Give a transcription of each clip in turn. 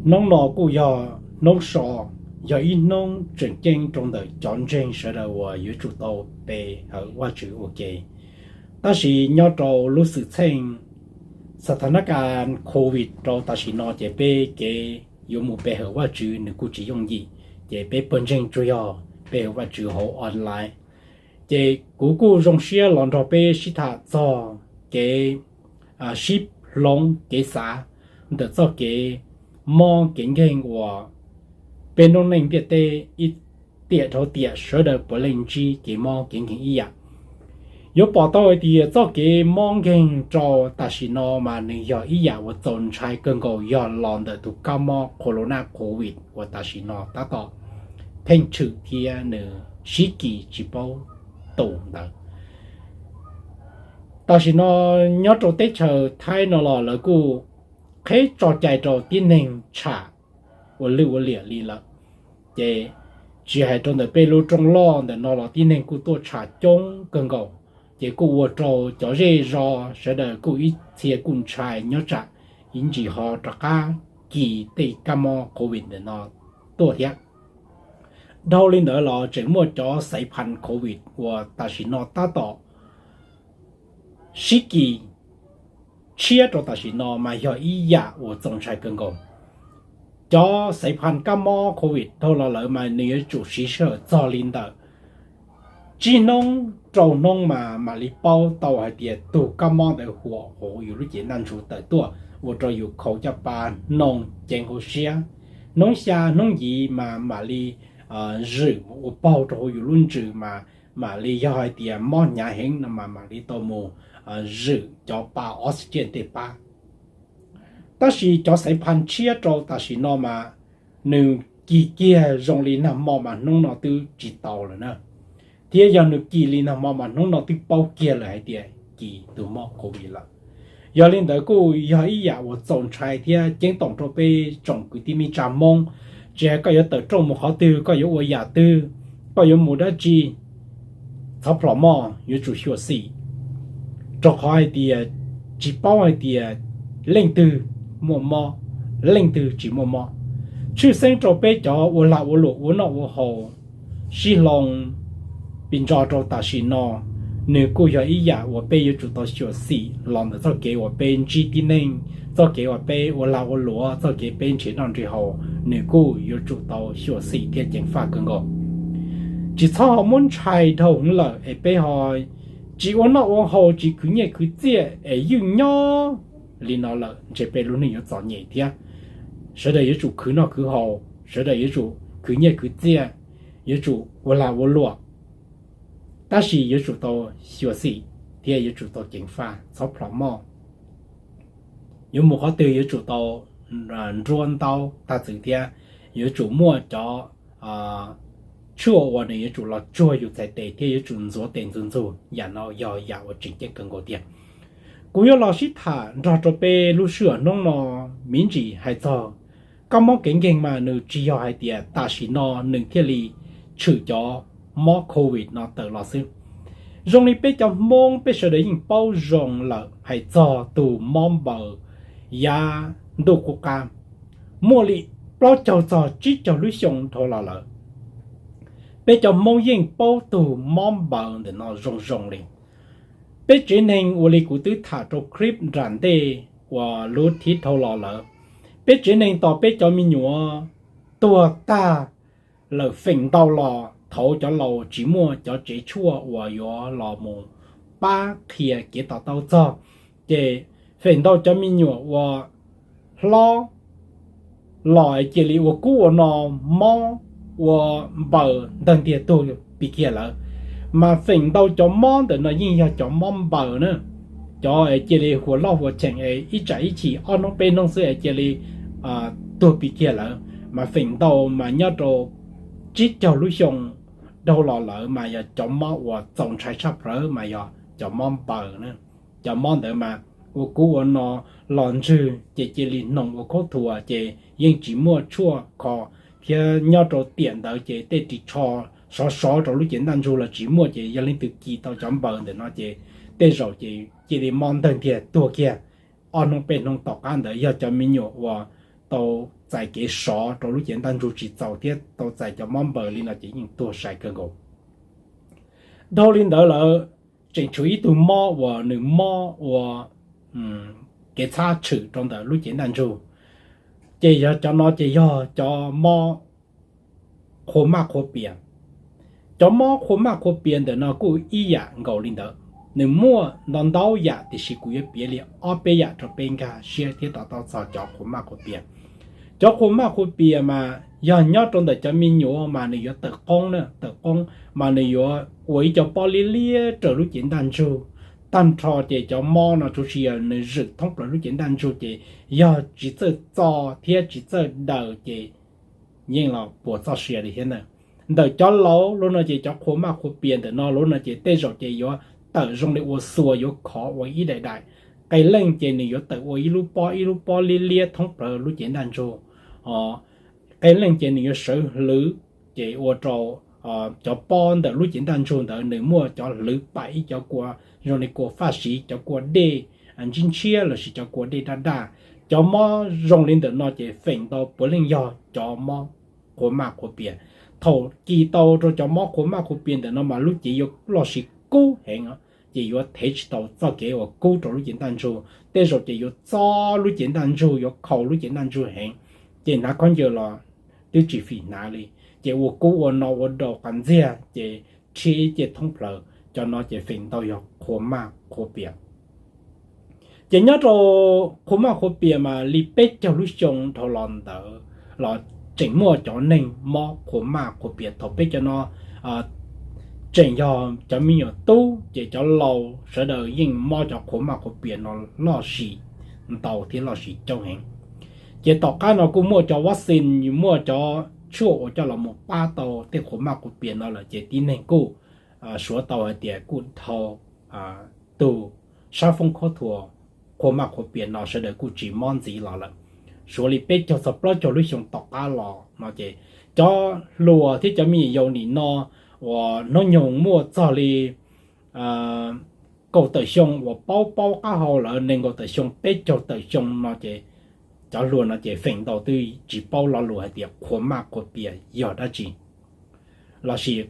Hnub no kuj yog hnub so, yog ib hnub tseem ceeb rau ntawm cov ntseeg sawv daws uas yuav tsum tau pe hawm Vajtswv ua ke. Tab sis nyob rau lub xwm txheej xathanakas COVID rau tam sim no ces peb kev yuav mus pe hawm Vajtswv nws kuj tsis yooj yim, ces peb pawg ntseeg tsuas yog pe hawm Vajtswv hauv online. Ces kuv kuj zoo siab los nrog peb sib tham txog kev sib hloov kev xav ntawm txoj kev mob kev nkeeg uas peb noob neej ntiaj teb ib tiam dhau tiam sawv daws puav leej ntsib kev mob kev nkeeg ib yam. Yuav pom tau hais tias txoj kev mob nkeeg rau tam sim no mas nws yog ib yam uas txaus ntshai kawg nkaus, yog los ntawm tus kab mob corona COVID uas tam sim no tab tom pheej tshwm thiab nws sib kis tsis paub tu ntawd. Tam sim no nyob rau teb chaws Thaib no los lawv kuj qheb tso cai rau tib neeg tsham ua lwj ua liam li lawm. Ces tsis hais rau ntawm peb lub rooj loj ntawm no los tib neeg kuj tuaj tsham coob kawg nkaus. Ces kuj ua rau cov zej zos sawv daws kuj ib txhia kuj ntshai nyob tsam ib ntsis ho rov qab kis tej kab mob COVID ntawm no tuaj thiab. Dhau li ntawd los tseem muaj cov xaiv phas COVID uas tam sim no tab tom sib kis tshiab rau tam sim no mas yog ib yam uas txaus ntshai kawg nkaus. Cov xaiv phas kab mob COVID dhau los lawm mas nws yuav tsum siv sij hawm txog li ntawm tsib hnub rau hnub mas mam li paub tau hais tias tus kab mob ntawd huam hauv yus lub cev ntaj ntsug tawm tuaj, ua rau yus khaus caj pas, noog ceev hauv siab. Hnub xya hnub yim mas mam li zwm ua paug rau hauv yus lub ntsws mas mam li yog hais tias mob hnyav heev no mas mam li tau mus zwm cov pas oxygen tej pab. Tab sis cov xaiv phas tshiab rau tam sim no mas nws kis kiag zoo li nag hmo mas hnub no twb tsis tau lawm na. Thiab yog nws kis li nag hmo mas hnub no twb paub kiag lawm hais tias kis tus mob COVID lawm. Yog li ntawd kuj yog ib yam uas txaus ntshai thiab ceeb toom rau peb tsoom kwv tij neej tsa Hmoob. Tsis hais koj yuav tawm rooj mus qhov twg, koj yuav ua yam twg, koj yuav mus dab tsi, txhob plhom moj, yuav tsum xyuam xim, rau qhov hais tias tsis paub hais tias leej twg muaj mob, leej twg tsis muaj mob. Tshwj xeeb rau peb cov ua lag ua luam ua noj ua haus sib hloov pis ntso rau tam sim no, nws kuj yog ib yam uas peb yuav tsum tau xyuam xim los ntawm txoj kev uas peb ntsib tib neeg, txoj kev uas peb ua lag ua luam, txoj kev peb nrhiav noj nrhiav haus, nws kuj yuav tsum tau xyuam xim thiab ceev faj kawg nkaus. Tsis txhob ho muab ntshai dhau hwv lawm es peb ho tsis ua noj ua haus, tsis khwv nyiaj khwv txiaj es ywj nyob li no lawm ntshe peb lub neej yuav txom nyem thiab. Sawv daws yuav tsum khwv noj khwv haus, sawv daws yuav tsum khwv nyiaj khwv txiaj, yuav tsum ua lag ua luam, tab sis yuav tsum tau xyuam xim thiab yuav tsum tau ceev faj, txhob plhom moj. Yuav mus qhov twg yuav tsum tau nruab ntaub tag txwv thiab yuav tsum muaj cov tshuaj uas nws yuav tsum los tsuag yus txhais tes thiab yuav tsum ntxuav tes ntxuag ntxug. Yam no yog yam uas tseem ceeb kawg nkaus tiag. Kuv yuav los sib tham nrog rau peb lub sij hawm hnub no me ntsis hais txog kab mob kev nkeeg mas nws tsis yog hais tias tam sim no nws thiaj li tshwm cov mob COVID no tawm los xwb. Zoo li peb cov Hmoob peb sawv daws yeej paub zoo lawm hais txog tus mob npaws yav ntuj qub qab muaj li plaub caug txog tsib caug lub xyoo dhau los lawm. Peb cov Hmoob yeej paub tus mob npaws ntawm no zoo zoo li. Peb tsev neeg ua li kuv twb tham rau clip nram ntej uas lub thib dhau los lawm, peb tsev neeg tos peb cov me nyuam tuag tag lawm feem ntau los thaum cov laus tsis muaj cov tsev tshuaj uas yuav los mus pab qhia kev to taub txog, ces feem ntau cov me nyuam uas hlob los cia li ua kub ua no, mob ua npaws ntawg ntiag tuag pis kiag lawm. Mas feem ntau cov mob ntawm no yeej yog cov mob npaws na, cov es cia li huas loj huas cheem es ib tsam ib chim ob hnub peb hnub xwb es cia li tuag pis kiag lawm. Mas feem ntau mas nyob rau tsib caug lub xyoo dhau los lawm mas yog cov mob uas txaus ntshai tshaj plaws mas yog cov mob npaws na. Cov mob ntawd mas ua kub ua no los ntswg ces cia li hnoos ua khaub thuas ces yeej tsis muaj tshuaj kho, thiab nyob rau tiam ntawd ces tej ris tsho sov sov rau lub cev ntaj ntsug los tsis muaj, ces yog leej twg kis tau cov npaws ntawm no ces tej zaum ces cia li mob ntawg ntiag tuag kiag. Ob hnub peb hnub tom qab ntawd yog cov me nyuam uas tau txais kev sov rau lub cev ntaj ntsug tsis txaus thiab tau txais cov mob npaws li no ces yeej tuag sai kawg nkaus. Dhau li ntawd lawm, tseem tshuav ib tug mob uas nws mob ua kev txhab tshwm rau ntawm lub cev ntaj ntsug, ces yog cov no ces yog cov mob qhua maj qhua pias. Cov mob qhua maj qhua pias ntawm no kuj ib yam nkaus li ntawd, nws muaj ntau ntau yam tiam sis kuv yuav piav li ob peb yam rau peb nkag siab thiab to taub txog cov qhua maj qhua pias. Cov qhua maj qhua pias mas yog nyob rau ntawm cov me nyuam mas nws yuav tawm qoob na, tawm qoob mas nws yuav ua ib co pob liab liab raws lub cev ntaj ntsug. Tag nrho ces cov mob no tsuas yog nws zwm thoob plaws lub cev ntaj ntsug ces yog tsis txawj txo thiab tsis txawj daws ces yeej los puas txoj sia li thiab ntag. Ntawm cov laus lub no ces cov qhua maj qhua pias ntawm no lub no ces tej zaum ces yuav tawm zoo li ua xuas yuav khov ua ib daim daim. Qee leej ces nws yuav tawm ua ib lub pob ib lub pob liab liab thoob plaws lub cev ntaj ntsug. Qee leej ces nws yuav sawv hlwv, ces ua rau cov pob ntawm lub cev ntaj ntsug ntawd nws muaj cov hlwv pam ib cov kua zoo li kua faj siv, cov kua dej ntshiab ntshiab lossis cov kua dej daj daj. Cov mob zoo li ntawm no ces feem ntau puav leej yog cov mob qhua maj qhua pias. Thaum kis tau rau cov mob qhua maj qhua pias ntawm no mas lub cev yuav loj sis kub heev, ces yuav thev tsis tau txoj kev uas kub rau lub cev ntaj ntsug. Tej zaum ces yuav txob lub cev ntaj ntsug, yuav khaus lub cev ntaj ntsug heev, ces hnav khaub ncaws los twb tsis fim hnav li, ces ua kub ua no ua daus qas ntxiag ces rhiab ib ce thoob plaws. Cov no ces feem ntau yog qhua maj qhua pias. Ces nyob rau qhua maj qhua pias mas li peb caug lub xyoo dhau los ntawd los tseem muaj cov neeg mob qhua maj qhua pias. Thaum peb cov no tseem yog cov me nyuam tub ces cov laus sawv daws yeej mob cov qhua maj qhua pias no loj sis ntau thiab loj sis coob heev. Ces tom qab no kuj muaj cov vaccine, muaj cov tshuaj uas coj los mus pab tau tej qhua maj qhua pias no lawm ces tib neeg kuj suav tau hais tias kuj dhau tus sab foob khaub thuas qhua maj qhua pias no sawv daws kuj tsis mob ntxiv los lawm. Suav li peb caug txog plaub caug lub xyoo tom qab los no ces cov hluas thiab cov me nyuam yaus nim no uas hnub nyoog muaj txog li kaum tawm xyoo uas paub paub qab hau lawm, nees nkaum tawm xyoo peb caug tawm xyoo no ces cov hluas no ces feem ntau twb tsis paub lo lus hais tias qhua maj qhua pias yog dab tsi, lossis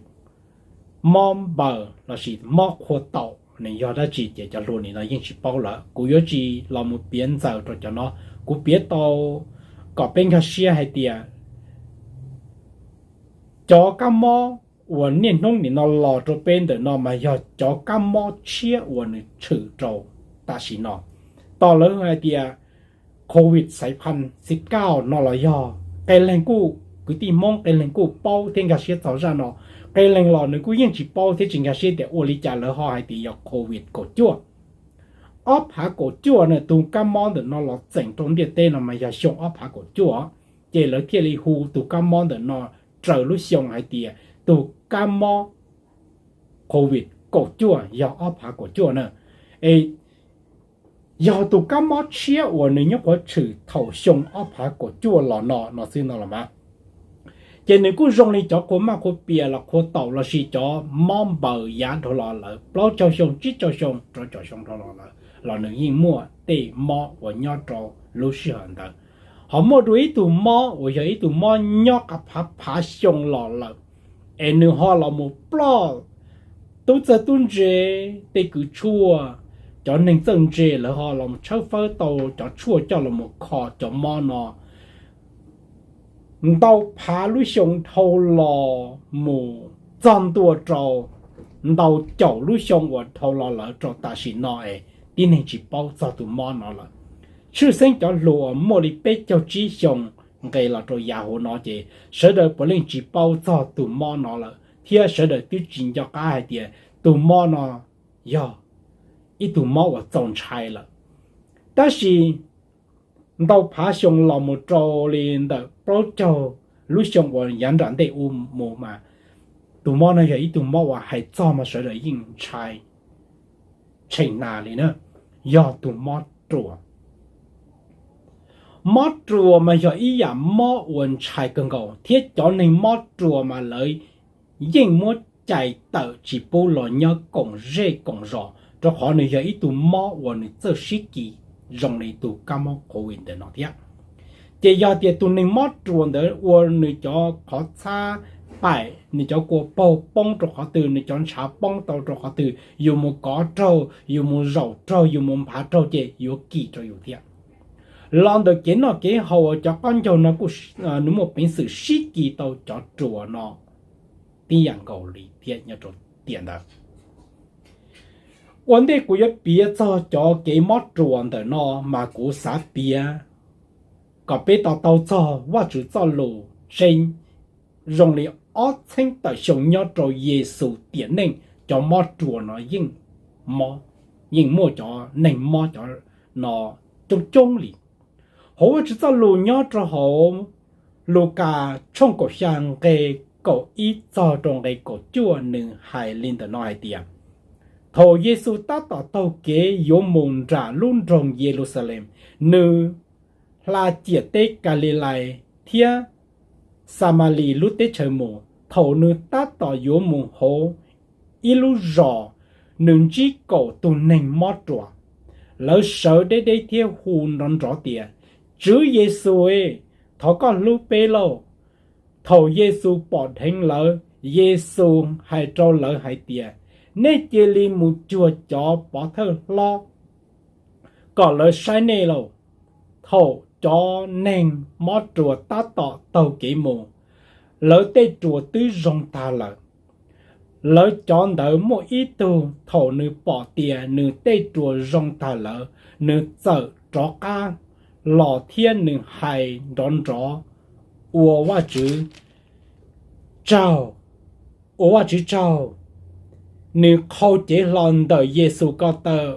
mob npaws lossis mob qhua taum nws yog dab tsi ces cov hluas nim no yeej tsis paub lawm. Kuv yuav tsis los mus piav ntxaws rau cov no, kuv piav tau kom peb nkag siab hais tias cov kab mob uas niaj hnub nim no los rau peb ntawm no mas yog cov kab mob tshiab uas nws tshwm rau tam sim no. Tos lawv hais tias COVID xaiv phan xib kauj no los yog qee leeg kuj, kwv tij Hmoob qee leeg kuj paub thiab nkag siab txog zaj no, qee leeg los nws kuj yeej tsis paub thiab tsis nkag siab tias ua li cas lawv ho hais tias yog COVID kaum cuaj. Ob phav kaum cuaj na, tus kab mob ntawm no los txeem rau ntiaj teb no mas yog xyoo ob phav kaum cuaj, ces lawv thiaj li hu tus kab mob ntawm no raws lub xyoo hais tias tus kab mob COVID kaum cuaj yog ob phav kaum cuaj na. Es yog tus kab mob tshiab uas nws nyob qhuav tshwm thaum xyoo ob phav kaum cuaj los no no xwb no los mas, ces nws kuj zoo li cov qhua maj qhua pias los qhua taum lossis cov mob npaws yav dhau los lawm plaub caug xyoo tsib caug xyoo rau caum xyoo dhau los lawm los nws yeej muaj tej mob uas nyob rau lub sij hawm ntawd. Ho muaj dua ib tug mob uas yog ib tug mob nyob qab phav phav xyoo los lawm, es nws ho los mus ploj tub txawj tub ntse, tej kws tshuaj, cov neeg txawj ntse lawv ho los mus tshawb fawb tau cov tshuaj coj los mus kho cov mob no ntau phav lub xyoo dhau los mus txog ntua rau ntau caum lub xyoo uas dhau los lawm rau tam sim no es tib neeg tsis paub txog tus mob no lawm. Tshwj xeeb cov hluas uas muaj li peb caug tsib xyoo nqes los rau yav hauv no ces sawv daws puav leej tsis paub txog tus mob no lawm thiab sawv daws twb tsis nco qab hais tias tus mob no yog ib tug mob uas txaus ntshai lawm. Tab sis ntau phav xyoo los mus rau li ntawm plaub caug lub xyoo uas yav nram ntej ub mus mas tus mob no yog ib tug mob uas hais txog mas sawv daws yeej ntshai tshee hna li na, yog tus mob ruas. Mob ruas mas yog ib yam mob uas ntshai kawg nkaus thiab cov neeg mob ruas mas lawv yeej muab cais tawm tsis pub los nyob koom zej koom zos rau qhov nws yog ib tug mob uas nws txawj sib kis zoo li tus kab mob COVID ntawm no thiab. Ces yog tias tus neeg mob ruas ntawd ua nws cov qhov txhab paim, nws cov kua paug poob rau qhov twg, nws cov ntshav poob tau rau qhov twg, yus mus kov raug, yus mus zaum raug, yus mus nphav raug ces yuav kis rau yus thiab. Los ntawm kev noj kev haus cov qaub ncaug no kuj, nws muaj peev xwm sib kis tau cov ruas no tib yam nkaus li thiab nyob rau tiam ntawd. Ua ntej kuv yuav piav txog cov kev mob ruas ntawm no mas kuv xav piav kom peb to taub txog Vajtswv txoj lus tseeb. Zoo li ob txhiab tawm xyoo nyob rau Yexus tiam neej, cov mob ruas no yeej mob, yeej muaj cov neeg mob cov no coob coob li. Hauv Vajtswv txoj lus nyob rau hauv Lukas tshooj kaum xya nqe kaum ib txog rau nqe kaum cuaj nws hais li ntawm no hais tias, thaum Yexus tab tom taug kev yuav mus nram lub nroog Yeluxalees, nws hla ciam teb Kalilais thiab Xamalis lub teb chaws mus. Thaum nws tab tom yuav mus hauv ib lub zos, nws ntsib kaum tus neeg mob ruas. Lawv sawv deb deb thiab hu nrov nrov tias, Tswv Yexus, thov koj hlub peb lauj! Thaum Yexus pom dheev lawv, Yexus hais rau lawv hais tias, Nej cia li mus cuag cov pov thawj hlob kom lawv saib nej lauj. Thaum cov neeg mob ruas tab tom taug kev mus, lawv tej ruas twb zoo tag lawm. Lawv cov ntawd muaj ib tug, thaum nws pom tias nws tej ruas zoo tag lawm, nws txawm rov qab los thiab nws hais nrov nrov ua Vajtswv tsaug, ua Vajtswv tsaug. Nws qhau cev hlo ntawm Yexus ko taw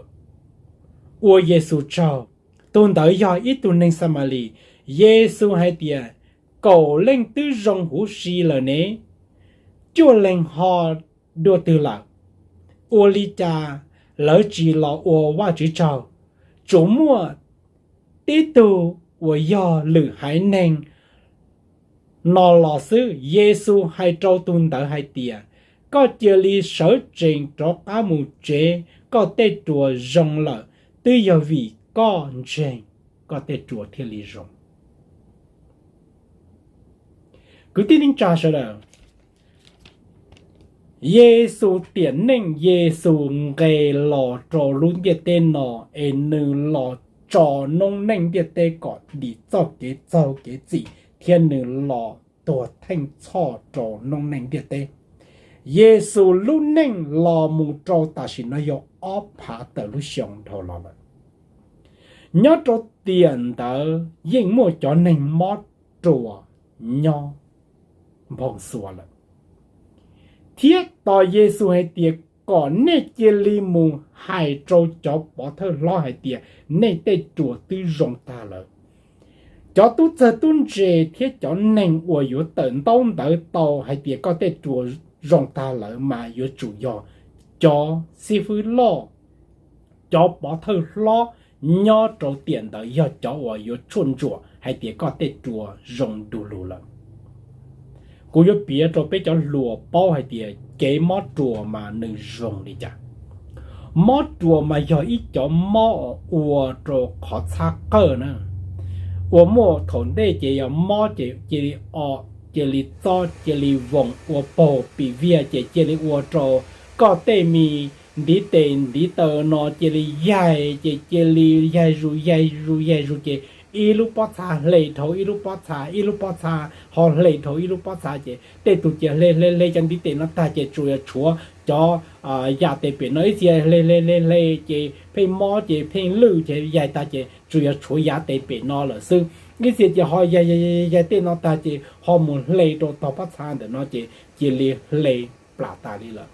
ua Yexus tsaug. Tus ntawd yog ib tug neeg Xamalis. Yexus hais tias, Kaum leej twb zoo huv si lawm ne, cuaj leeg ho dua twg lawm? Ua li cas lawv tsis los ua Vajtswv tsaug? Tsuas muaj tib tug uas yog lwm haiv neeg no los xwb. Yexus hais rau tus ntawd hais tias, Koj cia li sawv tsees rov qab mus tsev, koj tej ruas zoo lawm. Twb yog vim koj ntseeg, koj tej ruas thiaj li zoo. Kwv tij neej tsa sawv daws, Yexus tiam neej, Yexus nqes los rau lub ntiaj teb no es nws los tso noob neej ntiaj teb kom dim txoj kev txaug kev txim thiab nws los tuag theej txhoj rau noob neej ntiaj teb. Yexus lub neej los mus rau tam sim no yog ob phav tawm lub xyoo dhau los lawm. Nyob rau tiam ntawd yeej muaj cov neeg mob ruas nyob nphoo xuas lawm. Thiab tos Yexus hais tias, Kom nej cia li mus hais rau cov pov thawj hlob hais tias nej tej ruas twb zoo tag lawm. Cov tub txawg tub ntse thiab cov neeg uas yuav tawm ntaub ntawv tau hais tias koj tej ruas zoo tag lawm mas yuav tsum yog cov xib fwb loj, cov pov thawj hlob nyob rau tiam ntawd yog cov uas yuav tshuaj ntsuam hais tias koj tej ruas zoo du lug lawm. Kuv yuav piav rau peb cov hluas paub hais tias kev mob ruas mas nws zoo li cas. Mob ruas mas yog ib cov mob ua rau qhov txhab qawj na, uas muaj thaum ntej ces yog mob ces cia li o, cia li txob, cia li voos, ua paug pim viag ces cia li ua rau koj tej me ntiv tes ntiv taw no cia li yaig, ces cia li yaig zus yaig zus yaig zus ces ib lub pob txha hle dhau ib lub pob txha, ib lub pob txha ho hle dhau ib lub pob txha, ces tej tug cia hle hle hle cov ntiv tes no tag ces tsuas yog tshuav cov yam tes pem no, ib txhia hle hle hle hle ces pheej mob ces pheej lwj ces yaig tag ces tsuas yog tshuav yav tes pem no lawm xwb. Ib txhia ces ho yaig yaig yaig tej no tag ces ho mus hle rau tog pob txha ntawm no ces cia li hle plam tas li lawm.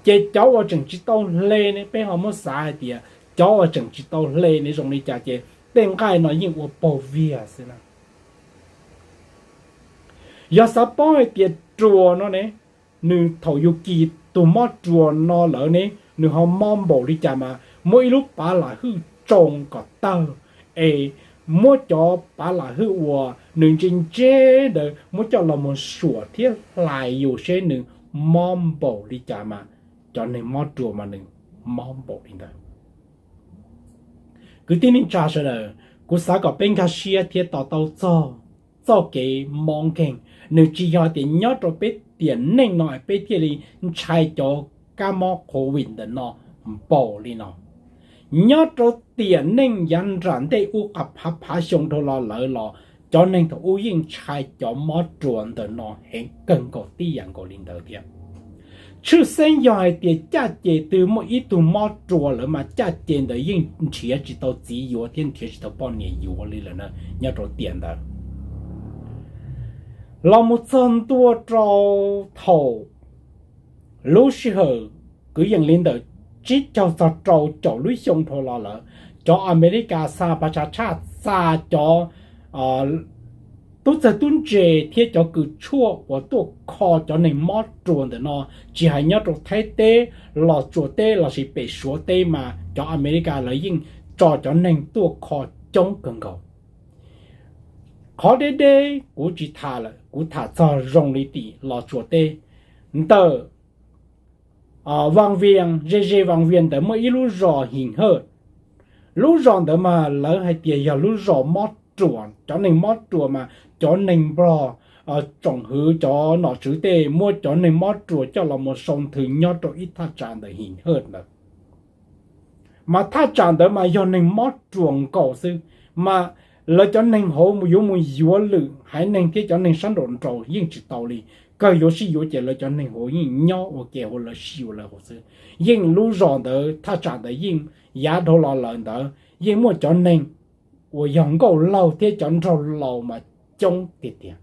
Ces cov uas tseem tsis tau hle ne, peb ho muab xav hais tias cov uas tseem tsis tau hle ne zoo li cas ces tej nqaij no yeej ua paug viag xwb na. Yog xav paub hais tias ruas no ne, nws thaum yus kis tus mob ruas no lawm ne, nws ho mob npaum li cas mas muab ib lub pav lam hwj tsoo kom tawg, es muab cov pav lam hwj uas nws ntse ntse ntawd muab coj los mus suam thiab hlais yus seb nws mob npaum li cas mas cov neeg mob ruas mas nws mob npaum li ntawd. Kwv tij neej tsa sawv daws, Kuv xav kom peb nkag siab thiab to taub txog txoj kev mob nkeeg. Nws tsis yog tias nyob rau peb tiam neej no peb thiaj li ntshai cov kab mob covid ntawm no npaum li no. Nyob rau tiam neej yav nram ntej ub, phav phav xyoo dhau los lawm los cov neeg thaum ub yeej ntshai cov mob ruas ntawm no heev kawg nkaus tib yam nkaus li ntawd thiab. Tshwj xeeb yog hais tias caj ces twg muaj ib tug mob ruas lawm mas caj ces ntawd yeej nrhiav tsis tau txiv yuav thiab nrhiav tsis tau poj niam yuav li lawm na nyob rau tiam ntawd. Los mus txog ntua rau thaum lub sij hawm kwv yees li ntawm tsib caug txog rau caum lub xyoo dhau los lawm, cov Amelikas xa pas tsa tshaj xa cov tub txawg tub ntse thiab cov kws tshuaj uas tuaj kho cov neeg mob ruas ntawm no, tsis hais nyob rau Thaib teb, Los Tsuas teb lossis pem Suav teb mas cov Amelikas lawv yeej tso cov neeg tuaj kho coob kawg nkaus. Qhov deb deb kuv tsis tham lawm, kuv tham txog zoo li tim Los Tsuas teb, ntawm Vaj Vias, ze ze Vaj Vias ntawd muaj ib lub zos His Hawj. Lub zos ntawd mas lawv hais tias yog lub zos mob ruas, cov neeg mob ruas mas cov neeg Nplog tsoom hwv cov nom tswv tej muab cov neeg mob ruas coj los mus sau nthwv nyob rau ib thaj tsam ntawm His Hawj ntawd. Mas thaj tsam ntawd mas yog neeg mob ruas nkaus xwb, mas lawv cov neeg hauv yuav mus yuav lwm haiv neeg thiab cov neeg sab nraum nraud yeej tsis tau li. Kawg yuav sib yuav ces lawv cov neeg hauv yeej nyob ua ke hauv, lawv sib yuav lawv hauv xwb. Yeej lub zos ntawd thaj tsam ntawd yeej yav dhau los lawm ntawd yeej muaj cov neeg uas yog nkauj laug thiab cov nraug laus mas coob tiag tiag.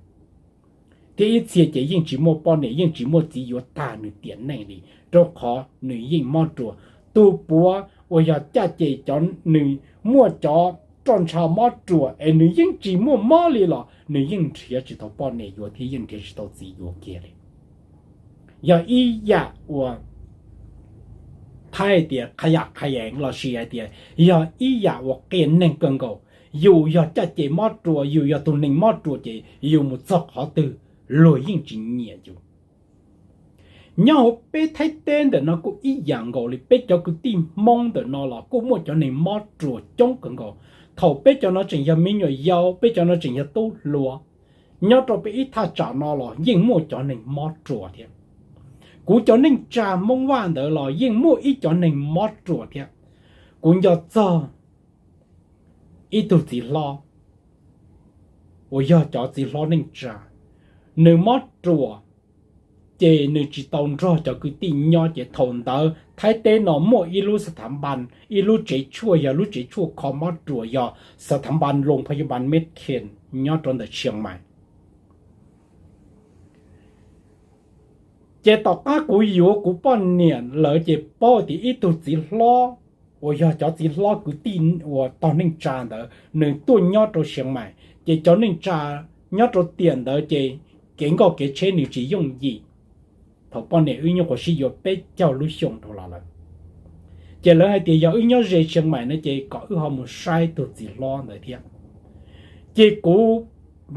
Thiab ib txhia ces yeej tsis muaj poj niam, yeej tsis muaj txiv yuav tag nws tiam neej li, rau qhov nws yeej mob ruas. Tus puav uas yog caj ces cov nws muaj cov roj ntsha mob ruas es nws yeej tsis muaj mob li los nws yeej nrhiav tsis tau poj niam yuav thiab yeej nrhiav tsis tau txiv yuav kiag li. Yog ib yam uas thaij tias qha yam qha yeev lossis hais tias yog ib yam uas qias neeg kawg nkaus. Yus yog caj ces mob ruas, yus yog tus neeg mob ruas ces yus mus txog qhov twg luag yeej tsis nyiam yus. Nyob hauv peb Thaib teb ntawm no kuj ib yam nkaus li, peb cov kwv tij Hmoob ntawm no los kuj muaj cov neeg mob ruas coob kawg nkaus. Thaum peb cov no tseem yog me nyuam yaus, peb cov no tseem yog tub hluas, nyob rau peb ib thaj tsam no los yeej muaj cov neeg mob ruas thiab. Kuv cov neej tsa Hmoob Vaj ntawd los yeej muaj ib cov neeg mob ruas thiab. Kuv nco txog ib tug txiv hlob uas yog cov txiv hlob neej tsa, nws mob ruas ces nws tsis tau nrog cov kwv tij nyob ces thaum ntawd Thaib teb no muaj ib lub xa thav npas, ib lub tsev tshuaj, yog lub tsev tshuaj kho mob ruas yog xa thav npas Loos Phas Yas Npas Mes Khis nyob rau ntawm Tshias Mais. Ces tom qab kuv yuav kuv poj niam lawm ces paub tias ib tug txiv hlob uas yog cov txiv hlob kwv tij uas tog neej tsa ntawd nws tuaj nyob rau Tshias Mais, ces cov neej tsa nyob rau tiam ntawd ces kev nkoj kev tsheb nws tsis yooj yim. Thaum poj niam wb nyuam qhuav sib yuav peb caug lub xyoo rau los lawm, ces lawv hais tias yog wb nyob ze Tshias Mais no ces kom wb ho mus saib tus txiv hlob ntawd thiab. Ces kuv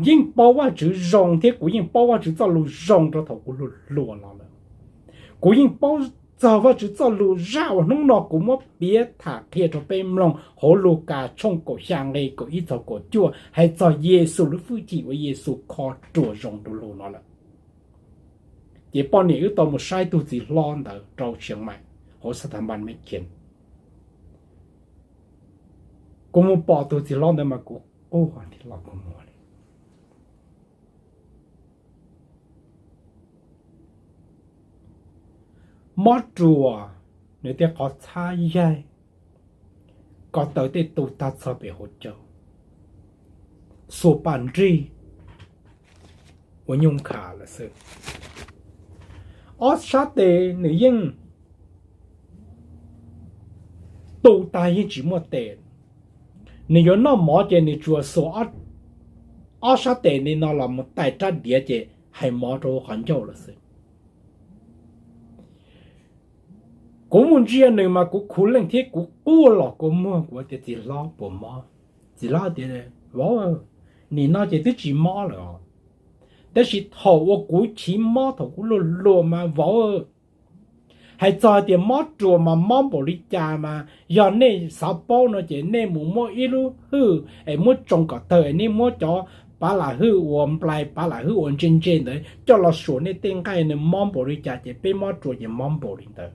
yeej paub Vajtswv zoo thiab kuv yeej paub Vajtswv txoj lus zoo rau thaum kuv hluas hluas los lawm. Kuv yeej paub txog Vajtswv txoj lus zaj uas hnub no kuv muab piav tham qhia rau peb mloog hauv Lukas tshooj kaum xya nqe kaum ib txog kaum cuaj hais txog Yexus lub hwj chim uas Yexus kho ruas zoo rau lus no lawm. Ces poj niam wb tau mus saib tug txiv hlob ntawd rau Tshias Mais hauv xa thav npas Mes Khis. Kuv mus pom tus txiv hlob ntawd mas kuv quaj thiab los kua muag li. Mob ruas, nws tej qhov txhab yaig, ko taw tej tu tag txog pem hauv caug, xuas pas nrig ua nyuj nkhav lawm xwb. Ob sab tes nws yeej tu tag yeej tsis muaj tes. Nws yuav noj mov ces nws tsuas xuas ob sab tes li no los mus tais rab diav ces hais mov rau qhov ncauj lawm xwb. Kuv mus ntsia nws mas kuv khuv leej thiab kuv quaj los kua muag, kuv tias, Txiv hlob, puas mob? Txiv hlob tias, Vauv, nim no ces twb tsis mob lawm os. Tab sis thaum uas kuv chiv mob thaum kuv hluas hluas mas vauv, Hais txog hais tias mob ruas mas mob npaum li cas mas yog nej xav paub no ces nej mus muab ib lub hwj es muab tsoo kom tawg es nej muab cov pav lam hwj uas nplai pav lam hwj uas ntse ntse ntawd coj los suam nej tej nqaij, nws mob npaum li cas ces peb mob ruas ces mob npaum li ntawd.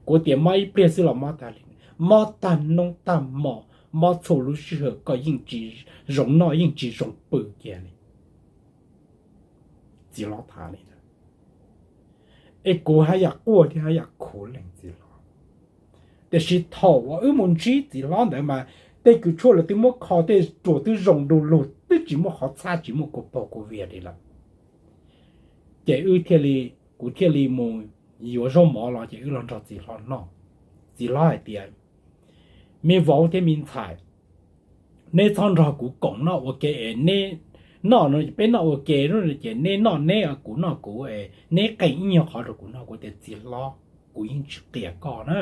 Kuv tias mob ib pliag xwb los mob tag li, mob tag hnub tag hmo, mob txhua lub sij hawm, koj yeej tsis zoo noj yeej tsis zoo pw kiag li. Txiv hlob tham li ntawd, es kuv haj yam quaj thiab haj yam khuv leej txiv hlob. Tiam sis thaum uas wb mus ntsib txiv hlob ntawd mas tej kws tshuaj lawv twb muab kho, tej ruas twb zoo du lug, twb tsis muaj qhov txhab tsis muaj kua pog kua viag li lawm. Ces wb thiaj li, kuv thiaj li mus yuav zaub mov los ces wb los nrog txiv hlob noj. Txiv hlob hais tias, me vauv thiab me ntxhais, neb txhob nrog kuv koom noj ua ke es neb noj no peb noj ua ke, ces neb noj neb, kuv noj kuv es neb qee ib nyuag qhov rau kuv noj. Kuv tias txiv hlob, kuv yeej tsis qias koj na,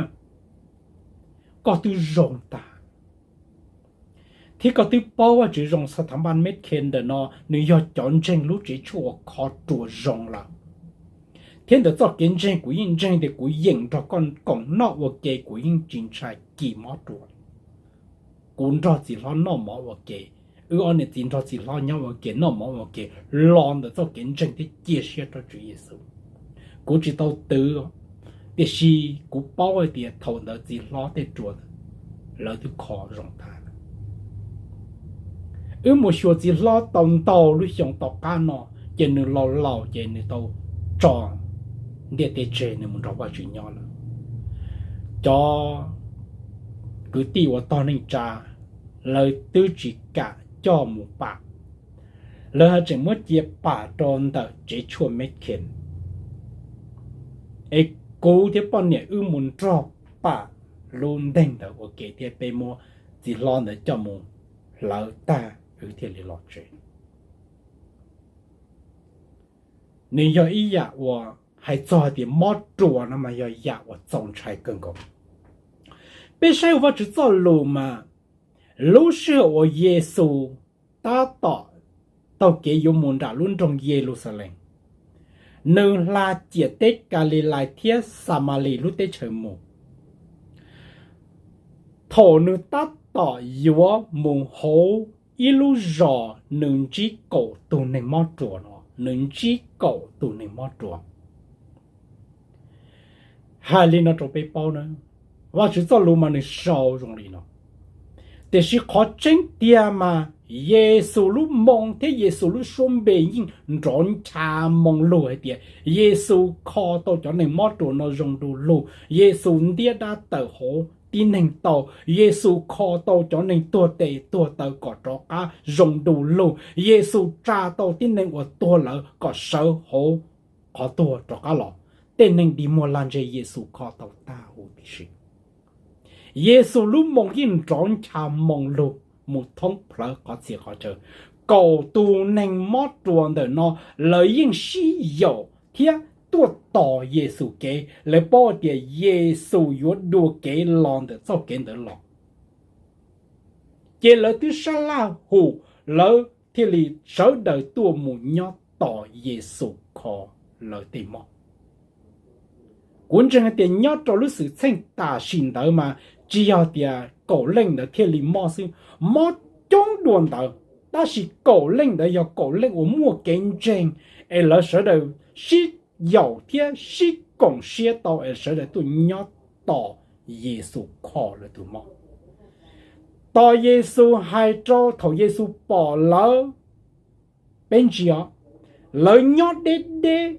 koj twb zoo tag thiab koj twb paub Vajtswv zoo. Xa thav npaj meb khe ntawm no nws yog cov ntseeg lub tsev tshuaj uas kho ruas zoo lawm, thiab ntawm txoj kev ntseeg kuv yeej ntseeg tias kuv yeem nrog koj koom noj ua ke, kuv yeej tsis ntshai kis mob ruas. Kuv nrog txiv hlob noj mov ua ke, wb ob niam txiv nrog txiv hlob nyob ua ke noj mov ua ke los ntawm txoj kev ntseeg thiab cia siab rau Tswv Yexus. Kuv tsis tau twv, tiam sis kuv paub hais tias thaum ntawd txiv hlob tej ruas lawv twb kho zoo tag. Wb mus xyuas txiv hlob tau ntau lub xyoo tom qab no, ces nws laus laus ces nws tau tso ntiaj teb tseg, nws mus nrog Vajtswv nyob lawm. Cov kwv tij uas tog neej tsa, lawv twb tsis kam coj mus pam, lawv haj tseem muab cia pam rau ntawm tsev tshuaj Meb Khees. Es kuv thiab poj niam wb mus nrog pam lub nteeg ntawd ua ke thiab peb muab txiv hlob ntawd coj mus hlawv tag wb thiaj li los tsev. Nws yog ib yam uas hais txog hais tias mob ruas no mas yog yam uas txaus ntshai kawg nkaus. Peb saib Vajtswv txoj lus mas, lub sij hawm uas Yexus tab tom taug kev yuav mus nram lub nroog Yeluxalees, nws hla ciam teb Kalilais thiab Xamalis lub teb chaws mus. Thaum nws tab tom yuav mus hauv ib lub zos, nws ntsib kaum tus neeg mob ruas no, nws ntsib kaum tus neeg mob ruas. Hais li no rau peb paub na, Vajtswv txoj lus mas nws sau zoo li no. Tiam sis qhov tseeb tiag mas Yexus lub moo thiab Yexus lub suab npe yeej nrov ncha moo lug hais tias Yexus kho tau cov neeg mob ruas no zoo du lug, Yexus ntiab dab tawm hauv tib neeg tau, Yexus kho tau cov neeg tuag tes tuag taw kom rov qab zoo du lug, Yexus tsa tau tib neeg uas tuag lawm kom sawv hauv qhov tuag rov qab los. Tej neeg dig muag lag ntseg Yexus kho tau tag huv tib si. Yexus lub moo yeej nrov ncha moo lug mus thoob plawv qhov txhia qhov chaw. Kaum tus neeg mob ruas ntawm no lawv yeej sib yaum thiab tuaj tos Yexus kev, lawv paub tias Yexus yuav dua kev los ntawm txoj kev ntawd los. Ces lawv twb sab laj hum, lawv thiaj li sawv daws tuaj mus nyob tos Yexus kho lawv tej mob. Kuv ntseeg hais tias nyob rau lub xwm txheej tam sim ntawd mas tsis yog tias kaum leej ntawd thiaj li mob xwb, mob coob dua ntawd, tab sis kaum leej ntawd yog kaum leej uas muaj kev ntseeg, es lawv sawv daws sib yaum thiab sib koom siab tau es sawv daws tuaj nyob tos Yexus kho lawv tus mob. Tos Yexus hais rau thaum Yexus pom lawv, peb ntsia, lawv nyob deb deb,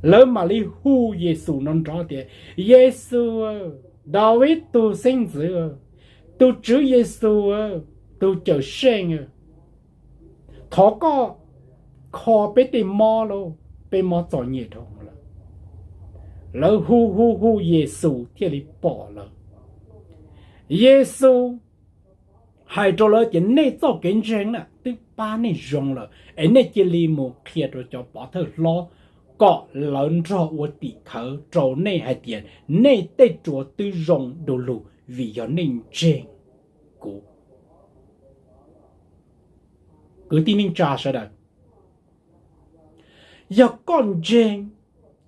lawv mam li hu Yexus no nrov tias, Yexus, Daviv tus xeeb ntxwv, tus Tswv Yexus, tus Cawmseej, thov koj kho peb tej mob lauj, peb mob txom nyem dhau lawm. Lawv hu hu hu Yexus thiaj li pom lawv. Yexus hais rau lawv tias, nej txoj kev ntseeg na twb pab nej zoo lawm, es nej cia li mus qhia rau cov pov thawj hlob kom lawv nrog ua tim khawv rau nej hais tias nej tej ruas twb zoo du lug vim yog nej ntseeg kuv. Kwv tij neej tsa sawv daws, yog koj ntseeg,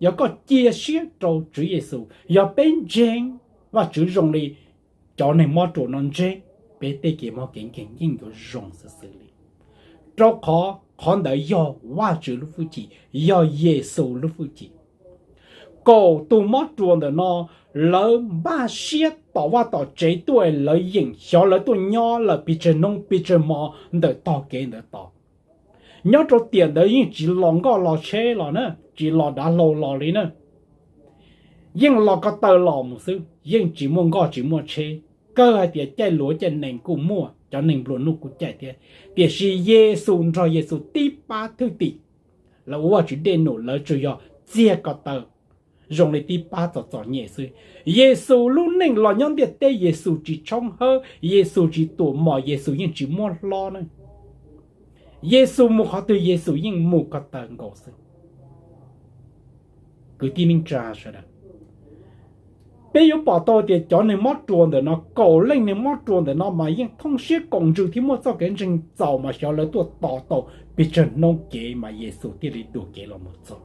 Yog koj cia siab rau Tswv Yexus, yog peb ntseeg Vajtswv zoo li cov neeg mob ruas no ntseeg, peb tej kev mob kev nkeeg yeej yuav zoo xwb xwb li. Rau qhov qhov ntawd yog Vajtswv lub hwj chim, yog Yexus lub hwj chim. Kaum tus mob ruas ntawm no, lawv npaj siab tom vaj tom tsev tuaj, lawv yeem xyov lawv tuaj nyob lawm pes tsawg hnub pes tsawg hmo ntawm tog kev ntawd tos. Nyob rau tiam ntawd yeej tsis los nkoj los tsheb los na, tsis los dav hlau los li na. Yeej los ko taw los mus xwb, yeej tsis muaj nkoj tsis muaj tsheb. Kawg hais tias caij luav caij nees kuj muaj, cov neeg nplua nuj kuj caij thiab, tiam sis Yexus nrog Yexus tib pab thwj tim, lawv ua Vajtswv dej num, lawv tsuas yog txiag ko taw zoo li tib pab txom txom nyem xwb. Yexus lub neej los nyob ntiaj teb, Yexus tsis tshoob hawb, Yexus tsis tuam mom, Yexus yeej tsis muab hlob na. Yexus mus qhov twg Yexus yeej mus ko taw nkaus xwb. Kwv tij neej tsa sawv daws, peb yuav pom tau tias cov neeg mob ruas ntawm no, kaum leej neeg mob ruas ntawm no mas yeej thooj siab koom ntsws thiab muaj txoj kev ntseeg txaus mas xyov lawv tuaj tos tau pes tsawg hnub kev mas Yexus thiaj li dua kev los mus txog.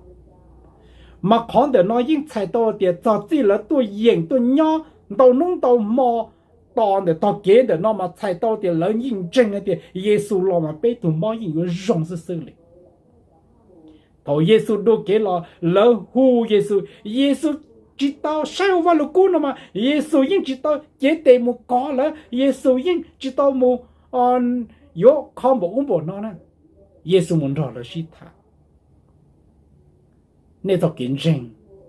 Mas qhov ntawm no yeej txhais tau tias txog txij lawv tuaj yeem tuaj nyob ntau hnub ntau hmo tos ntawm tog kev ntawm no mas txhais tau tias lawv yeej ntseeg hais tias Yexus los mas peb tug mob yeej yuav zoo xwb xwb li. Thaum Yexus dua kev los lawv hu Yexus, Yexus tsis tau saib hauv Vajluskub no mas Yexus yeej tsis tau cev tes mus kov lawv, Yexus yeej tsis tau mus yuav kho npaum ub npaum no na. Yexus mus nrog lawv sib tham, nej txoj kev ntseeg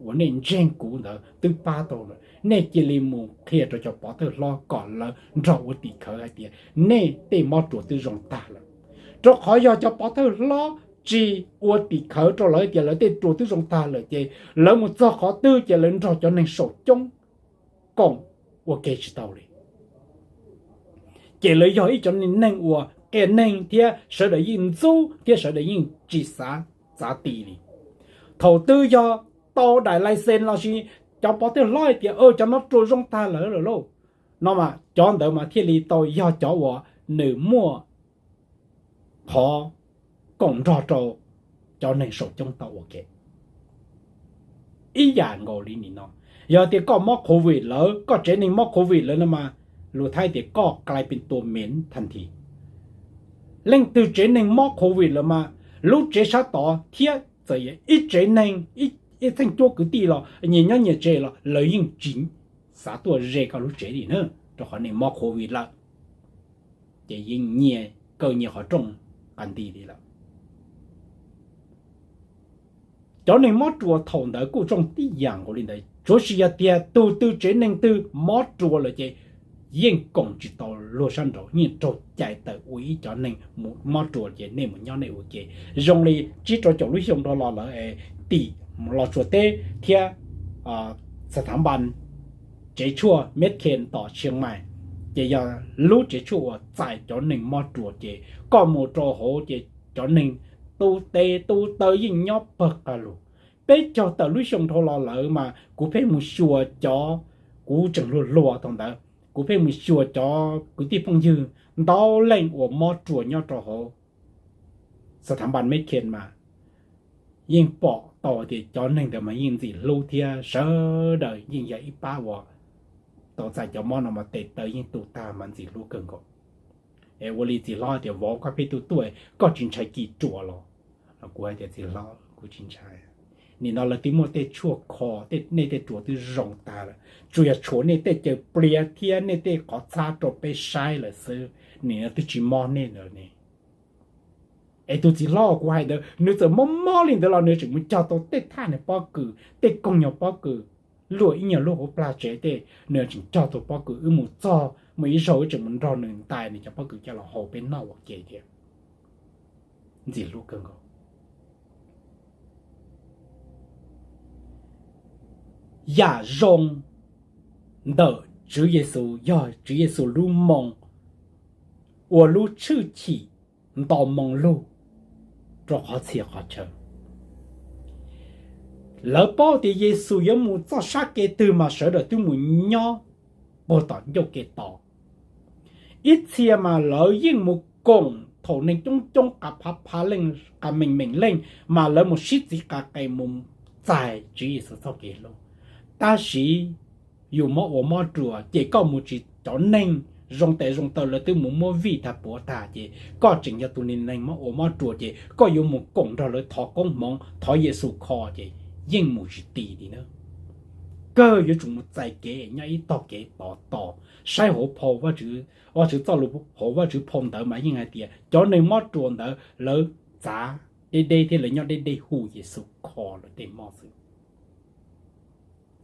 uas nej ntseeg kuv ntawd twb pab tau lawm, nej cia li mus qhia rau cov pov thawj hlob kom lawv nrog ua tim khawv hais tias nej tej mob ruas twb zoo tag lawm. Rau qhov yog cov pov thawj hlob tsis ua tim khawv rau lawv tias lawv tej ruas twb zoo tag lawm ces lawv mus txog qhov twg ces lawv nrog cov neeg saum coob koom ua ke tsis tau li. Ces lawv yog ib cov neeg uas qias neeg thiab sawv daws yeej ntxub thiab sawv daws yeej tsis xav txav ti li. Thaum twg yog tau daim lais xes lossis cov pov thawj hlob hais tias cov no ruas zoo tag lawm lawm lauj no mas cov ntawd mas thiaj li tau yog cov uas nws muaj qhov koom nrog rau cov neeg saum coob tau ua ke. Ib yam nkaus li nim no, yog tias koj mob covid lawm, koj tsev neeg mob covid lawm no mas lus Thaib tias koj กลายเป็นตัวเหม็นทันที. Leej twg tsev neeg mob covid lawm mas lub tsev sab tod thiab txawm ib tsev neeg, ib txheej cuab kwv tij los nyias nyob nyias tsev los lawv yeej tsis xav tuaj ze koj lub tsev li na, rau qhov nej mob covid lawm ces yeej nyias kaw nyias qhov rooj qas nti li lawm. Cov neeg mob ruas thaum ntawd kuj zoo tib yam nkaus li ntawd, tsuav tsis yog tias tus twg tsev neeg twg mob ruas lawm ces yeej koom tsis tau luag sab nraud, yeej raug cais tawm ua ib cov neeg mus mob ruas ces nej mus nyob nej ua ke. Zoo li tsib rau caum lub xyoo dhau los lawm es tim Los Tsuas teb thiab xa thav npas tsev tshuaj Medicare tom Tshiab Mais, ces yog lub tsev tshuaj uas txais cov neeg mob ruas ces koj mus rau hauv ces cov neeg tu tes tu taw yeej nyob pawg qab lug. Peb caug tawm lub xyoo dhau los lawm mas kuv pheej mus xyuas cov, kuv tseem hluas hluas thaum ntawd, kuv pheej mus xyuas cov kwv tij phooj ywg ntau leej uas mob ruas nyob rau hauv xa thav npas Medicare mas yeej pom tau tias cov neeg ntawd mas yeej ntxim hlub thiab sawv daws yeej yog ib pab uas tau txais cov mob no mas tes taw yeej tu tag mas ntxim hlub kawg nkaus. Es ua li txiv hlob tias vauv koj pheej tuaj tuaj koj tsis ntshai kis ruas los? Kuv hais tias txiv hlob kuv tsis ntshai. Nim no lawv twb muaj tej tshuaj kho, nej tej ruas twb zoo tag lawm, tsuas yog tshuav nej tej caws pliav thiab nej tej qhov txhab rau peb saib lawm xwb, nim no twb tsis mob nej lawm ne. Es tus txiv hlob kuv hais ntawd nws txawm mob mob li ntawd los nws tseem mus cog tau tej thaj neeg pob kws, tej koog nyuag pob kws, luaj ib nyuag lub hauv plag tsev tej, nws tseem cog tau pob kws. Wb mus txog muaj ib zaug wb tseem mus nrog nws ntais nws cov pob kws coj los hau peb noj ua ke thiab. Ntxim hlub kawg nkaus. Yam zoo ntawm Tswv Yexus yog Tswv Yexus lub moo ua lub tshwj chim nto moo lug rau qhov txhia qhov chaw. Lawv paub tias Yexus yuav mus txoj sab kev twg mas sawv daws twb mus nyob puag tom ncauj kev tos. Ib txhia mas lawv yeej mus koom thaum neeg coob coob qas phav phav leej, qas meem meem leej, mas lawv mus sib txiv qas qes mus txais Tswv Yexus txoj kev hlub. Tab sis yus mob ua mob ruas ces koj mus tsis, cov neeg zoo tes zoo taw lawv twb mus muab vij tag puav tag ces koj tseem yog tus neeg mob ua mob ruas ces koj yuav mus koom nrog lawv thov koob hmoov thov Yexus kho ces yeej mus tsis ti li na. Kawg yuav tsum mus txais kev nyob ib tog kev tod tos, saib hauv phau Vajtswv, Vajtswv txoj lus hauv Vajtswv phau ntawv mas yeej hais tias cov neeg mob ruas ntawd lawv txav deb deb thiab lawv nyob deb deb hu Yexus kho lawv tej mob xwb.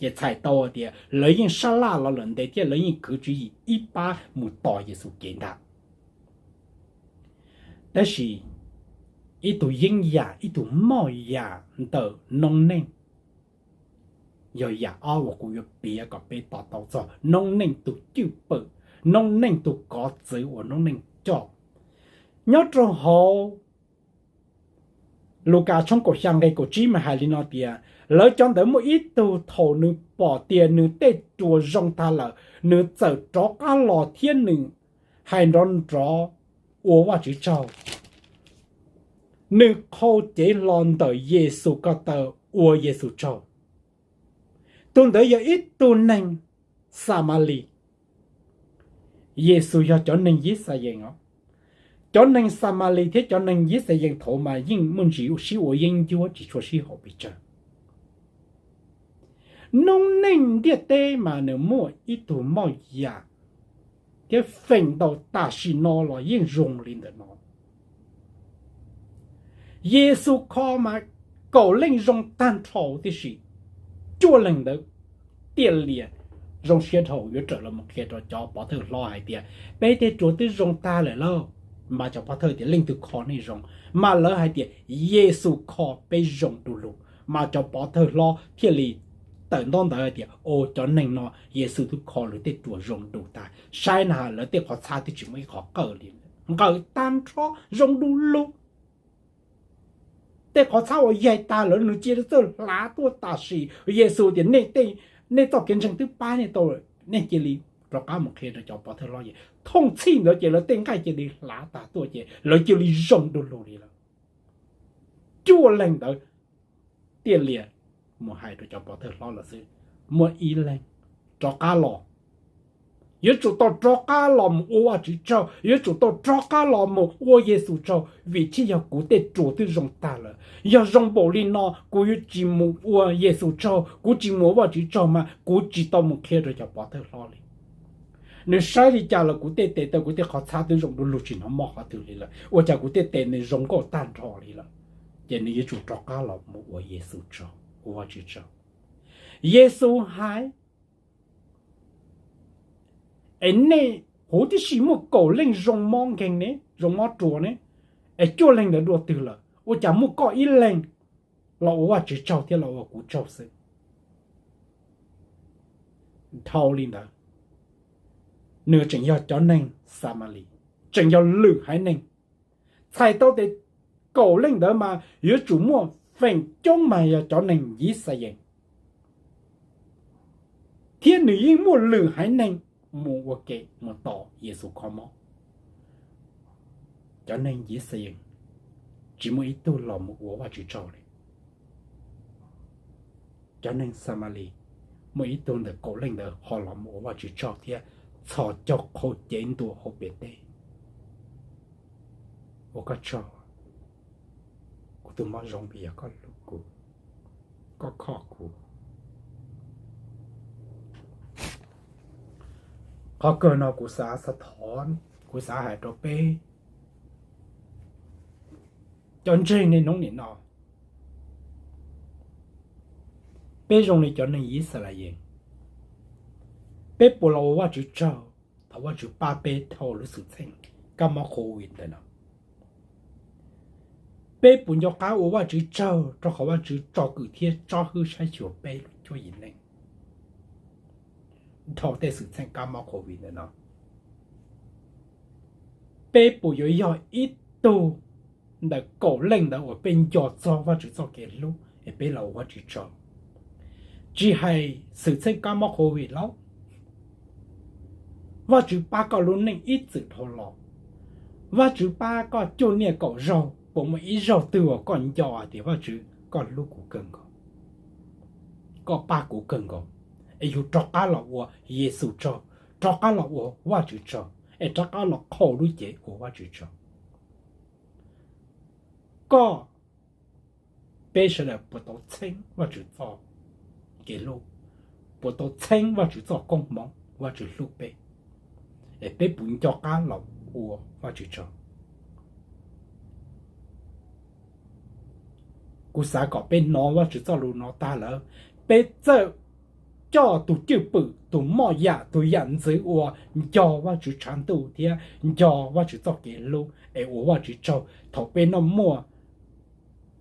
Ces txhais tau hais tias lawv yeej sab laj los lawm ntev thiab lawv yeej khwv tswv yim ib pab mus tos Yexus kev ntag. Tab sis ib tug yeeb yam, ib tug moj yam ntawm noob neej yog yam ob uas kuv yuav piav kom peb to taub txog noob neej tus cwj pwm, noob neej tus kov txwv uas noob neej coj. Nyob rau hauv Lukas tshooj kaum xya nqe kaum tsib mas hais li no tias, lawv cov ntawd muaj ib tug thaum nws pom tias nws tej ruas zoo tag lawm, nws txawm rov qab los thiab nws hais nrov nrov ua Vajtswv tsaug. Nws qhau cev hlo ntawm Yexus ko taw ua Yexus tsaug. Tus ntawd yog ib tug neeg Xamalis. Yexus yog cov neeg Yixalayees os. Cov neeg Xamalis thiab cov neeg Yixalayees thaud mas yeej muaj ntsis sib ua yeeb ncuab tsis tshua sib haum pes tsawg. Noob neej ntiaj teb mas nws muaj ib tug moj yam thiab feem ntau tam sim no los yeej zoo li ntawm no. Yexus kho mas kaum leej zoo tag nrho tib si, cuaj leeg ntawd tiaj lias zoo siab dhau yuav raws los mus qhia rau cov pov thawj hlob hais tias, peb tej ruas twb zoo tag lawm lauj. Mas cov pov thawj tias, leej twg kho nej zoo? Mas lawv hais tias, Yexus kho peb zoo du lug. Mas cov pov thawj hlob thiaj li tawm ntaub ntawv hais tias, o, cov neeg no Yexus twb kho lawv tej ruas zoo du tag, saib na lawv tej qhov txhab twb tsis muaj ib qhov qawj li, nqawm tag nrho zoo du lug. Tej qhov txhab uas yaig tag lawm nws cia li txawj hlav tuaj tam sim. Yexus tias, nej txoj kev ntseeg twb pab nej tau lawm, nej cia li rov qab mus qhia rau cov pov thawj hlob. Ces thooj txhij ntawd ces lawv tej nqaij cia li hlav tag tuaj ces lawv cia li zoo du lug li lawm. Cuaj leeg ntawd tiaj lias mus hais rau cov pov thawj hlob lawm xwb, muaj ib leeg rov qab los. Yuav tsum tau rov qab los mus ua Vajtswv tsaug, yuav tsum tau rov qab los mus ua Yexus tsaug, vim thiaj yog kuv tej ruas twb zoo tag lawm. Yog zoo npaum li no kuv yuav tsis mus ua Yexus tsaug, kuv tsis mus ua Vajtswv tsaug mas kuv tsis tau mus qhia rau cov pov thawj hlob li. Nws saib li cas los kuv tej tes taw kuv tej qhov txhab twb zoo du lug tsis hnov moj qhov twg li lawm, ua cas kuv tej tes nws zoo nkauj tag nrho li lawm. Ces nws yuav tsum rov qab los mus ua Yexus tsaug, ua Vajtswv tsaug. Yexus hais, es nej huv tib si muaj kaum leej zoo mob nkeeg ne, zoo mob ruas ne, es cuaj leeg ntawd dua twg lawm? Ua cas muaj koj ib leeg los ua Vajtswv tsaug thiab los ua kuv tsaug xwb? Dhau li ntawd, nws tseem yog cov neeg Xamalis, tseem yog lwm haiv neeg. Txhais tau tias kaum leej ntawd mas yuav tsum muaj feem coob mas yog cov neeg Yixalayees, thiab nws yeej muaj lwm haiv neeg mus ua ke mus tos Yexus kho mob. Cov neeg Yixalayees tsis muaj ib tug los mus ua Vajtswv tsaug li. Cov neeg Xamalis muaj ib tug ntawm kaum leej ntawd ho los mus ua Vajtswv tsaug thiab txhos caug qhau cev ntua hauv Petus. Ua koj tsaug, kuv tus mob zoo vim yog koj hlub kuv, koj kho kuv. Qhov kawg no kuv xav xav thov, kuv xav hais rau peb cov ntseeg niaj hnub nim no, peb zoo li cov neeg Yixalayees, peb puas los ua Vajtswv tsaug thaum Vajtswv pab peb dhau lub xwm txheej kab mob Covid ntawm no? Peb puas nco qab ua Vajtswv tsaug rau qhov Vajtswv tsom kwm thiab tsob hwb saib xyuas peb lub cuab yim neej dhau tej xwm txheej kab mob Covid ntawm no? Peb puas yuav yog ib tug ntawm kaum leej ntawd uas peb nco txog Vajtswv txoj kev hlub es peb los ua Vajtswv tsaug? Tsis hais xwm txheej kab mob Covid los, Vajtswv pab koj lub neej ib txwm dhau los, Vajtswv pab koj cuaj niaj kaum zaug, puas muaj ib zaug twg uas koj nco hais tias Vajtswv koj hlub kuv kawg nkaus? koj pab kuv kawg nkaus, es yug rov qab los ua Yexus tsaug, rov qab los ua Vajtswv tsaug, es rov qab los qhau lub cev ua Vajtswv tsaug. Koj, peb sawv daws puas tau txheeb Vajtswv txoj kev hlub, puas tau txheeb Vajtswv txoj koob hmoov, Vajtswv hlub peb, es peb puas nco qab los ua Vajtswv tsaug? Kuv xav kom peb hnov Vajtswv txoj lus no tag lawm, peb txawj coj tus cwj pwm, tus moj yam, tus yam ntxwv uas nco Vajtswv tshav ntuj thiab nco Vajtswv txoj kev hlub es ua Vajtswv tsaug. Thaum peb noj muaj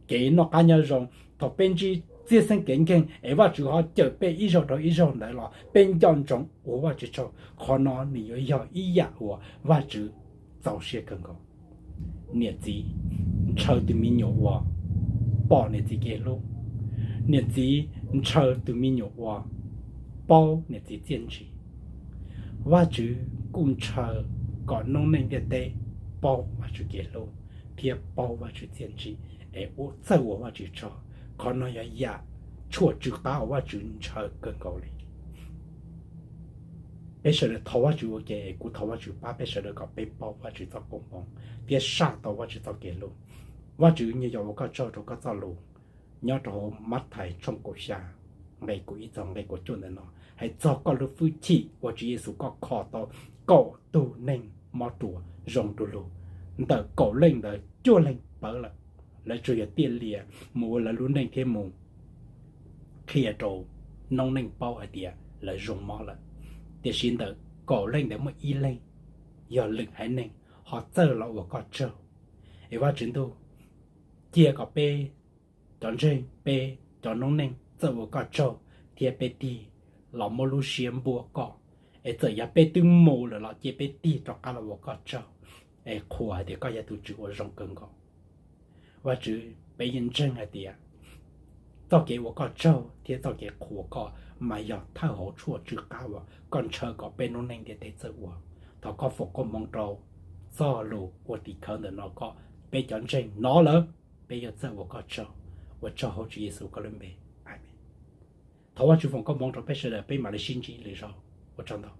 kev noj qab nyob zoo, thaum peb ntsib txhiaj xeeb kev nkeeg es Vajtswv ho cawm peb ib zaug rau ib zaug ntawd los peb nco ntsoov ua Vajtswv tsaug, qhov no nws yuav yog ib yam uas Vajtswv txaus siab kawg nkaus. Niam txiv ntshaw tus me nyuam uas pom niam txiv kev hlub. Niam txiv ntshaw tus me nyuam uas paub niam txiv txiaj ntsig. Vajtswv kuj ntshaw kom noob neej ntiaj teb paub Vajtswv kev hlub thiab paub Vajtswv txiaj ntsig es txawj ua Vajtswv tsaug. Qhov no yog yam tshuaj tsw qab uas Vajtswv ntshaw kawg nkaus li. Peb sawv daws thov Vajtswv ua ke es kuv thov Vajtswv pab peb sawv daws kom peb paub Vajtswv txoj koob hmoov thiab saj tau Vajtswv txoj kev hlub. Vajtswv, nyuag yog ua koj tsaug rau koj txoj lus nyob rau hauv Mathais tshooj kaum xya, nqe kaum ib txog nqe kaum cuaj ntawm no hais txog koj lub hwj chim uas Tswv Yexus koj kho tau kaum tug neeg mob ruas zoo du lug. Ntawm kaum leej ntawd cuaj leeg pawv lawm, lawv tsuas yog tiaj lias mus ua lawv lub neej thiab mus qhia rau noob neej paub hais tias lawv zoo mob lawm. Tiam sis ntawm kaum leej ntawd muaj ib leeg yog lwm haiv neeg ho txawj los ua koj tsaug. Es Vajtswv ntuj, cia kom peb cov ntseeg, peb cov noob neej txawj ua koj tsaug thiab peb tig los muab lub siab npuab koj. Es txawm yog peb twb mus lawm los cia peb tig rov qab los ua koj tsaug, es qhuas hais tias koj yog tus Tswv uas zoo kawg nkaus. Vajtswv, peb yeej ntseeg hais tias txoj kev ua koj tsaug thiab txoj kev qhuas koj mas yog thawj hauv tshuaj tsw qab uas koj ntshaw kom peb noob neej ntiaj teb txawj ua. Thov koj foom koob hmoov rau txoj lus ua tim khawv ntawm no kom peb cov ntseeg hnov lawm, peb yuav txawj ua koj tsaug. Ua tsaug hauv Tswv Yexus koj lub npe, amees. Thov Vajtswv foom koob hmoov rau peb sawv daws, peb mam li sib ntsib lwm zaus. Ua tsaug ntau.